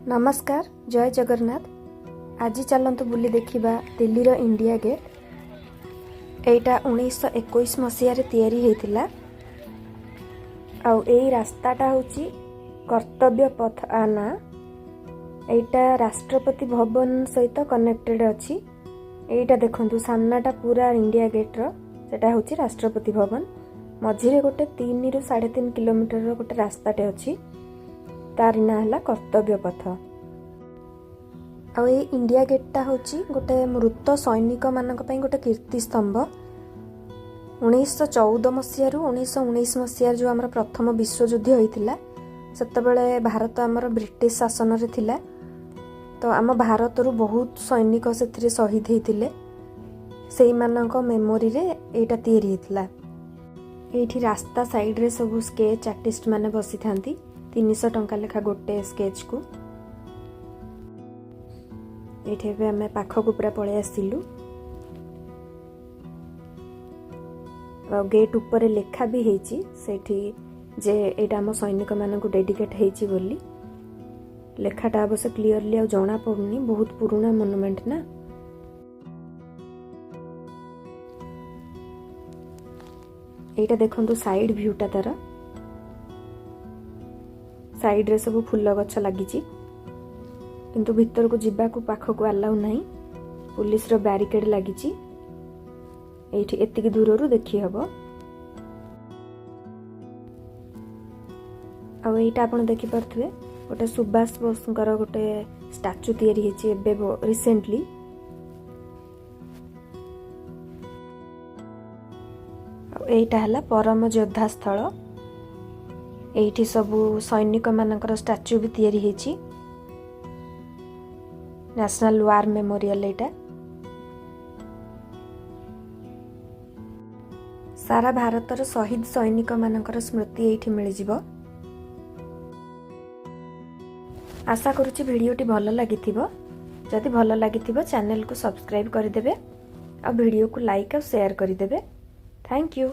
ନମସ୍କାର, ଜୟ ଜଗନ୍ନାଥ। ଆଜି ଚାଲନ୍ତୁ ବୁଲି ଦେଖିବା ଦିଲ୍ଲୀର ଇଣ୍ଡିଆ ଗେଟ୍। ଏଇଟା 1921 ମସିହାରେ ତିଆରି ହେଇଥିଲା। ଆଉ ଏଇ ରାସ୍ତାଟା ହେଉଛି କର୍ତ୍ତବ୍ୟ ପଥ ଆ ନା। ଏଇଟା ରାଷ୍ଟ୍ରପତି ଭବନ ସହିତ କନେକ୍ଟେଡ୍ ଅଛି। ଏଇଟା ଦେଖନ୍ତୁ, ସାମ୍ନାଟା ପୁରା ଇଣ୍ଡିଆ ଗେଟ୍ର, ସେଟା ହେଉଛି ରାଷ୍ଟ୍ରପତି ଭବନ। ମଝିରେ ଗୋଟେ 3ରୁ 3.5 କିଲୋମିଟରର ଗୋଟେ ରାସ୍ତାଟେ ଅଛି, ତାରି ନାଁ ହେଲା କର୍ତ୍ତବ୍ୟ ପଥ। ଆଉ ଏଇ ଇଣ୍ଡିଆ ଗେଟ୍ଟା ହେଉଛି ଗୋଟେ ମୃତ ସୈନିକମାନଙ୍କ ପାଇଁ ଗୋଟେ କୀର୍ତ୍ତି ସ୍ତମ୍ଭ। 1914 ମସିହାରୁ 1919 ମସିହାରେ ଯେଉଁ ଆମର ପ୍ରଥମ ବିଶ୍ୱଯୁଦ୍ଧ ହୋଇଥିଲା, ସେତେବେଳେ ଭାରତ ଆମର ବ୍ରିଟିଶ ଶାସନରେ ଥିଲା। ତ ଆମ ଭାରତରୁ ବହୁତ ସୈନିକ ସେଥିରେ ଶହୀଦ ହେଇଥିଲେ। ସେଇମାନଙ୍କ ମେମୋରିରେ ଏଇଟା ତିଆରି ହେଇଥିଲା। ଏଇଠି ରାସ୍ତା ସାଇଡ଼ରେ ସବୁ ସ୍କେଚ୍ ଆର୍ଟିଷ୍ଟ ମାନେ ବସିଥାନ୍ତି, 300 ଟଙ୍କା ଲେଖା ଗୋଟେ ସ୍କେଚ୍କୁ। ଏଇଠି ଏବେ ଆମେ ପାଖକୁ ପୁରା ପଳେଇ ଆସିଲୁ। ଆଉ ଗେଟ୍ ଉପରେ ଲେଖା ବି ହେଇଛି ସେଇଠି ଯେ ଏଇଟା ଆମ ସୈନିକମାନଙ୍କୁ ଡେଡିକେଟ୍ ହେଇଛି ବୋଲି। ଲେଖାଟା ଅବଶ୍ୟ କ୍ଲିଅରଲି ଆଉ ଜଣା ପଡୁନି, ବହୁତ ପୁରୁଣା ମନୁମେଣ୍ଟ ନା। ଏଇଟା ଦେଖନ୍ତୁ ସାଇଡ୍ ଭ୍ୟୁଟା ତାର। ସାଇଡ୍ରେ ସବୁ ଫୁଲ ଗଛ ଲାଗିଛି, କିନ୍ତୁ ଭିତରକୁ ଯିବାକୁ ପାଖକୁ ଆଲାଉ ନାହିଁ। ପୁଲିସର ବ୍ୟାରିକେଡ୍ ଲାଗିଛି। ଏଇଠି ଏତିକି ଦୂରରୁ ଦେଖି ହବ। ଆଉ ଏଇଟା ଆପଣ ଦେଖିପାରୁଥିବେ, ଗୋଟେ ସୁଭାଷ ବୋଷଙ୍କର ଗୋଟେ ଷ୍ଟାଚୁ ତିଆରି ହେଇଛି ଏବେ ରିସେଣ୍ଟଲି। ଆଉ ଏଇଟା ହେଲା ପରମ ଯୋଦ୍ଧା ସ୍ଥଳ। ଏଇଠି ସବୁ ସୈନିକମାନଙ୍କର ଷ୍ଟାଚୁ ବି ତିଆରି ହେଇଛି। ନ୍ୟାସନାଲ ୱାର ମେମୋରିଆଲ ଏଇଟା। ସାରା ଭାରତର ଶହୀଦ ସୈନିକମାନଙ୍କର ସ୍ମୃତି ଏଇଠି ମିଳିଯିବ। ଆଶା କରୁଛି ଭିଡ଼ିଓଟି ଭଲ ଲାଗିଥିବ। ଯଦି ଭଲ ଲାଗିଥିବ, ଚ୍ୟାନେଲକୁ ସବସ୍କ୍ରାଇବ୍ କରିଦେବେ ଆଉ ଭିଡ଼ିଓକୁ ଲାଇକ୍ ଆଉ ସେୟାର କରିଦେବେ। Thank you.